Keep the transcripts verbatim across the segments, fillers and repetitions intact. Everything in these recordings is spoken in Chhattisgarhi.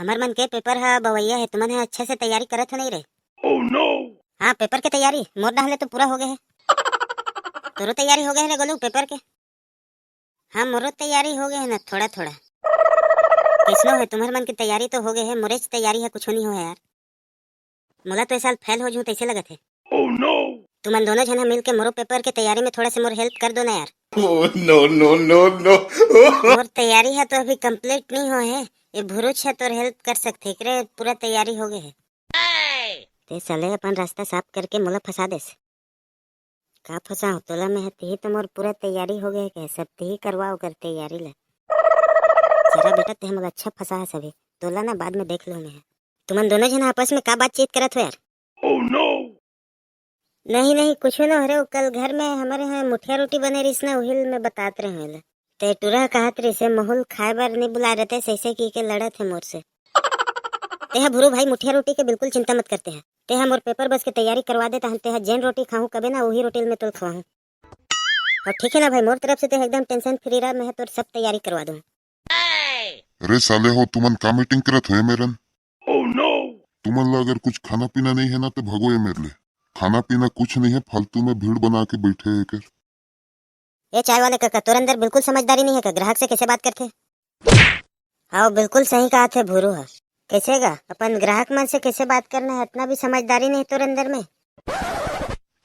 हमर मन के पेपर ह बवैया हे, तुमन ह अच्छा से तैयारी करत हो नहीं रे? Oh no! हाँ, पेपर के तैयारी मोर डहले तो पूरा हो गए हे। तोरो तैयारी हो गए हे रे गोलू पेपर के? हाँ, मोरो तैयारी हो गए हे ना, थोड़ा थोड़ा। कैसनो है, तुम्हर मन के तैयारी तो हो गए हे, मोरेच तैयारी है कुछ नहीं हो है यार। मोला तो ए साल फेल हो जूं तैसे लगत हे। Oh no! तुमन दोनों झन ह मिल के मोरो पेपर के तैयारी में थोड़ा से मोर हेल्प कर दो ना यार। Oh no no no no! मोर तैयारी है तो अभी कंप्लीट नहीं हो है, ये भुरुच है तोर हेल्प कर सकथे, एकरे पूरा तैयारी हो गए हे। ते साले अपन रास्ता साफ करके मोला फंसा देस। का फंसा हो तोला मैं ह? तेही तो मोर पूरा तैयारी हो गए के, सब तेही करवा ओकर तैयारी ला। जरा बेटा ते मोला अच्छा फंसा है सभी, तोला ना बाद में देख लूँ मैं ह। तुमन दोनों झन आपस में का बातचीत करत हो यार? Oh no! नहीं नहीं, कुछ ना हो रे, कल घर में हमारे यहाँ मुठिया रोटी बने रहिस ना, उहिल में बतात रहे हैं। ते टूरा कहत रहिस हे, मोहुल खाए बर नहीं बुलाए रहते, सैसे की के लड़त है मोर से। तेहा भुरू भाई, मुठिया रोटी के बिल्कुल चिंता मत करते हैं, तेहा मोर पेपर बस के तैयारी करवा दे, तहन तेहा जेन रोटी खाहूं कबे ना, वही रोटी में तोल खवाहूं। और ठीक है ना भाई, मोर तरफ से तेहा एकदम टेंशन फ्री रह, मैं तोर सब तैयारी करवा दूं। अरे साले हो, तुमन का मीटिंग करत हो ए मेरन? Oh no! तुमन ला अगर कुछ खाना पीना नहीं है ना, तो भगो ए मेर ले। खाना पीना कुछ नहीं है, फालतू में भीड़ बना के बैठे है कर। ए चाय वाले काका, तोर अंदर बिल्कुल समझदारी नहीं है का? ग्राहक से कैसे बात करथे? हाँ, बिल्कुल सही कहा थे भूरू ह। कैसे गा, अपन ग्राहक मन से कैसे बात करना है, इतना भी समझदारी नहीं तोर अंदर में।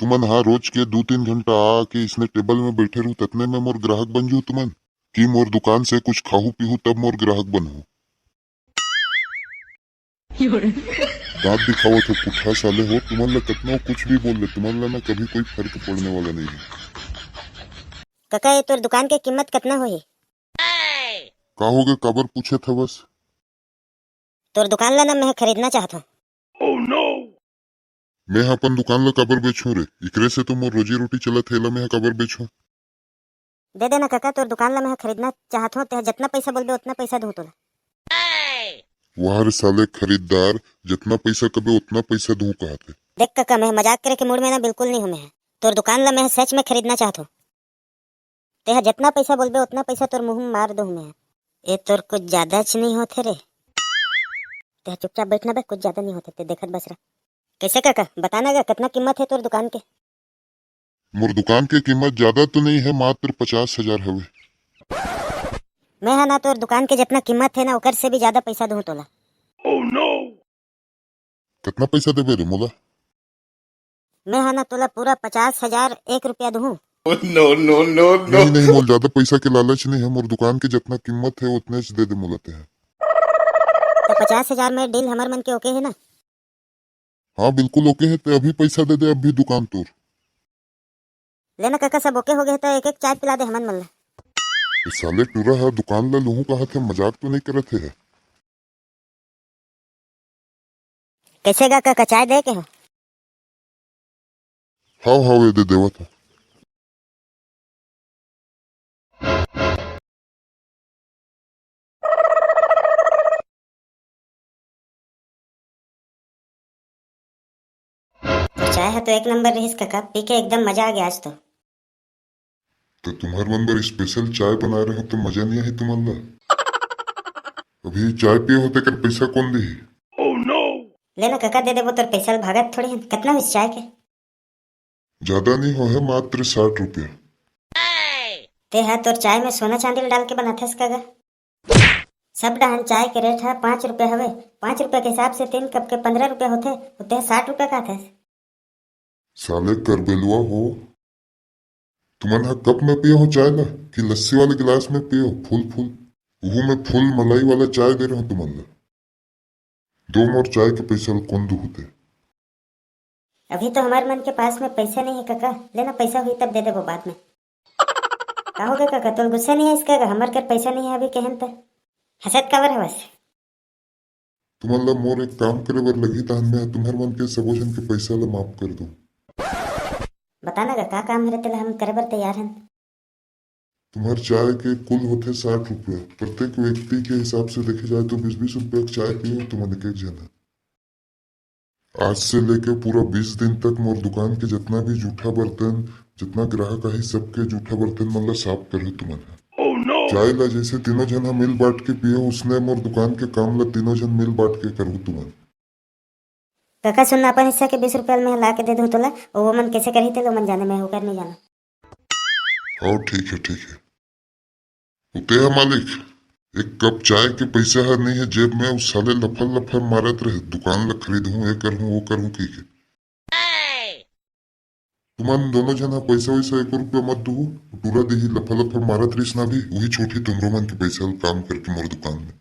तुमन हा रोज के दू तीन घंटा आके इसने टेबल में बैठे रहू, ततने में मोर ग्राहक बन जू तुमन? कि मोर दुकान से कुछ खाहू पीहू तब मोर ग्राहक बनहू? दांत दिखावत हो पुठा साले हो, तुमन ला कतना कुछ भी बोल ले, तुमन ला ना कभी कोई फर्क पड़ने वाला नहीं है। काका, ये तोर दुकान के कीमत कतना होही? का होगे, काबर पूछत हवस? तोर दुकान ला ना मैं खरीदना चाहत हूँ। Oh no! मैं ह अपन दुकान ला काबर बेचहूँ रे? इकरे से तो मोर रोजी रोटी चलत हे, एला मैं ह काबर बेचहूँ? दे देना काका, तोर दुकान ला मैं ह खरीदना चाहत हूँ, तेह जतना पैसा बोलबे उतना पैसा दूँ तोला। वाह रे साले खरीददार, जतना पैसा कबे उतना पैसा दूँ कहत हे। देख काका, मैं मजाक करे के मूड में ना बिल्कुल नहीं हूँ। मैं ह तोर दुकान ला मैं ह सच में खरीदना चाहत हूँ। तेह जतना पैसा बोलबे उतना पैसा तोर मुंह में मार दूँ मैं ह। ए तोर कुछ ज्यादा च नहीं होथे रे। तेह चुपचाप बैठना बे, कुछ ज्यादा नहीं होथे, ते देखत बस रह। कैसे काका, बताना गा, कितना कीमत है तोर दुकान के? मोर दुकान के कीमत ज्यादा तो नहीं है, मात्र पचास हजार हवे। मैं ह ना तोर दुकान के जितना कीमत है ना, ओकर से भी ज्यादा पैसा दूँ तोला। Oh no! कितना पैसा देबे रे मोला? मैं ह ना तोला पूरा पचास हजार एक रुपया दूँ। Oh no no no no! नहीं नहीं, मोला ज्यादा पैसा के लालच नहीं है, मोर दुकान के जितना कीमत है उतने च दे दे मोला तेह। तो पचास हजार में डील हमर मन के ओके है ना? हाँ बिल्कुल ओके है, ते अभी पैसा दे दे, अभी दुकान तोर। लेना काका, सब ओके हो गए तो एक एक चाय पिला दे हमन मन ला। ए साले टूरा हा दुकान ला लूहूं कहा थे, मजाक तो नहीं करत हे? कैसे गा काका, चाय दे के हो? हाव हाव, ये दे देवत हो। तो चाय ह तो एक नंबर रहिस काका, पी के एकदम मजा आ गया आज तो। तो तुम्हर मन बर स्पेशल चाय बनाए रहे हो तो मजा नहीं आही तुमन ला? अभी चाय पिए हो तेकर पैसा कौन देही? लेना काका, दे देबो तोर पैसा ल, भागत थोड़ी हन। कितना होइस चाय के? ज्यादा नहीं हो है, मात्र साठ रुपया। ते ह तोर चाय में सोना चांदी ल डाल के बनाथस का गा? सब डहन चाय के रेट ह पाँच रुपया हवे। पाँच रुपया के हिसाब से तीन कप के पंद्रह रुपया होथे, अउ ते ह साठ रुपया काथस। साले करबेलुआ हो, तुमन ह कप में पिए हो चाय ला कि लस्सी वाले गिलास में पिए हो? फुल फुल, उहू में फुल मलाई वाला चाय दे रहे हो तुमन ला। दो मोर चाय के पैसा ल, कौन दुहू ते? अभी तो हमार मन के पास में पैसा नहीं है काका, लेना पैसा हुई तब दे देबो बाद में। का हो गया काका, तोल गुस्सा नहीं है इसका? हमर कर पैसा नहीं है अभी कहन त हंसत काबर हवस? तुमन ला मोर एक काम करे बर लगही, तहन मैं तुम्हर मन के सबो झन के पैसा ला माफ कर दूं। बताना गा, का काम हरे तेला हम करे बर तैयार हन। तुम्हर चाय के कुल होथे साठ रुपया। प्रत्येक व्यक्ति के हिसाब से देखे जाए तो बीस बीस रुपया के चाय पिए हो तुमन एक एक झन ह। आज से लेके पूरा बीस दिन तक मोर दुकान के जितना भी जूठा बर्तन, जितना ग्राहक आही, सबके जूठा बर्तन मन ला साफ करहू तुमन ह। चाय ला जैसे तीनों झन ह मिल बांट के पियो, उसने मोर दुकान के काम ला तीनों झन मिल बांट के करहू तुमन। कका सुन ना, अपन हिस्सा के बीस रुपया ल मैं ला के दे दूं तोला, अउ वो मन कैसे करही तेला ओमन जाने, मैं ओकर नहीं जाना। हाँ ठीक है, ठीक है। उते है मालिक, एक कप चाय के पैसा है नहीं है जेब में, उस साले लफर लफर मारत रहे, दुकान ला खरीदहूं, ये करहूं, वो करहूं कह के। तुमन दोनों झन ह पैसा वैसा एको रुपया मत दूहू, टूरा देही, लफर लफर मारत रहिस ना भी, वही छोटी तुमरो मन के पैसा ल काम करके मोर दुकान में।